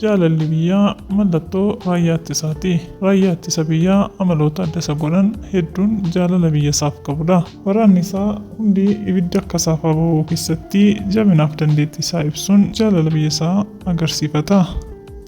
Jaalalli biyyaa mallattoo raayyaa ittisaati. Raayyaa ittisa biyyaa amaloota adda isa godhan hedduun jaalala biyya isaaf qabudha. Waraanni isaa hundi ibidda akka saafaa boba'u keessatti jabinaaf dandeettii isaa ibsuun jaalala biyya isaa agarsiifata.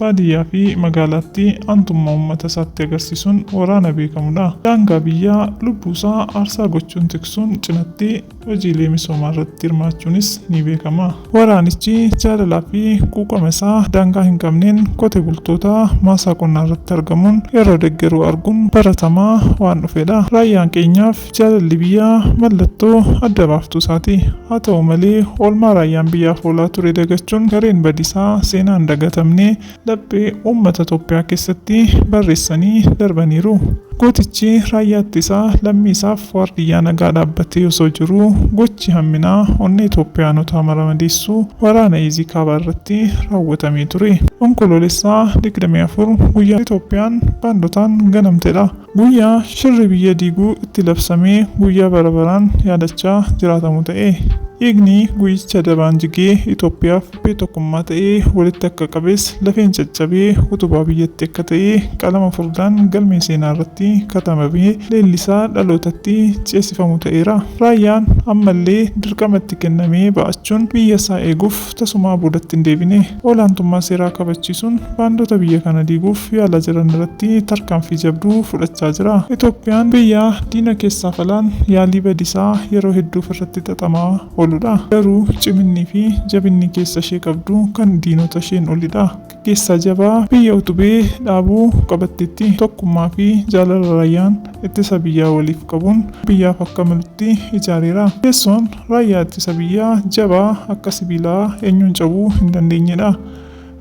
Baadiyyaa fi magaalaatti aantummaa uummata isaatti agarsiisuun waraana beekamudha. Daangaa biyyaa lubbuusaa aarsaa gochuun tiksuun cinatti hojiilee misoomaa irratti hirmaachuunis ni beekama. Waraanichi jaalalaa fi quuqama isaa daangaa hin qabneen qote bultoota maasaa qonnaa irratti argamuun yeroo deeggaruu arguun baratamaa waan dhufedha. Raayyaan keenyaaf jaalalli biyyaa mallattoo adda baaftuu isaati. Haa ta'u malee, oolmaa raayyaan biyyaaf oolaa ture dagachuun gareen badisaa seenaa hin dagatamne laphee uummata Itoophiyaa keessatti barreessanii darbaniiru. Gootichi raayyaa ittisaa lammii isaaf waardiyyaa nagaa dhaabbatee osoo jiruu gochi hamminaa onnee Itoophiyaanotaa mara madeessu waraana Iizii Kaabaa irratti raawwatamee ture. Onkoloolessa 24 guyyaa Itoophiyaan baandotaan ganamtedha. Guyyaa shirri biyya diiguu itti labsamee guyyaa bara baraan yaadachaa jiraatamu ta'e. Dhiigni guyyicha dabaan jigee Itoophiyaaf Dhiphee tokkummaa ta'ee walitti akka qabes, lafeen caccabee utubaa biyyattii akka ta'e qalama furdaan galmee seenaa irratti katabamee leellisaa dhalootatti ceesifamu ta'eera. Raayyaan ammallee dirqama itti kenname ba'achuun biyyasaa eeguuf tasumaa boodatti hin deebine. Olaantummaa seeraa kabachiisuun baandota biyya kana diiguuf yaalaa jiran irratti tarkaanfii jabduu fudhachaa jira. Itoophiyaan biyya diina keessaaf alaan yaalii badisaa yeroo hedduuf irratti xaxamaa ooludha. Garuu ciminnii fi jabinni keessa ishee qabdu kan diinota isheen olidha. Gaggeessaa jabaa biyya utubee dhaabu qabatteetti. Tokkummaa fi jaalala raayyaan ittisa biyyaa waliif qabuun biyyaaf akka malutti ijaareera. Teessoon raayyaa ittisa biyyaa jabaa akka sibiilaa eenyuun cabuu hin dandeenyedha.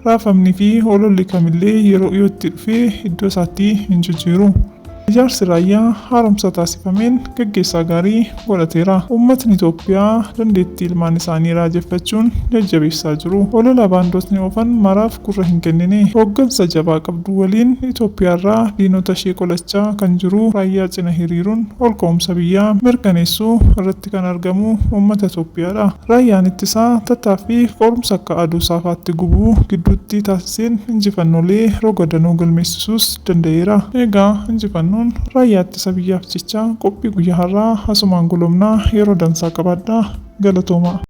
Raafamni fi ololli kamillee yeroo dhiyootti dhufee iddoo isaatti hin jijjiiru. Ijaarsi raayyaa haaromsa taasifameen gaggeessaa gaarii godhateera. Uummatni Itoophiyaa dandeettii ilmaan isaanii raajeffachuun jajjabeessaa jiru. Olola baandotni oofan maraaf gurra hin kennine. Hooggansa jabaa qabdu waliin Itoophiyaarraa diinota ishee qolachaa kan jiru raayyaa cina hiriiruun olka'umsa biyyaa mirkaneessuu irratti kan argamu uummata Itoophiyaadha. Raayyaan ittisaa tattaaffii qorumsa akka aduu saafaatti gubu gidduutti taasiseen injifannoolee roga danuu galmeessisuus danda'eera. Egaa injifannoon raayyaa ittisa biyyaaf jecha qophii guyyaa har'aa asumaan golobna. Yeroo dansaa qabaadhaa. Galatoomaa!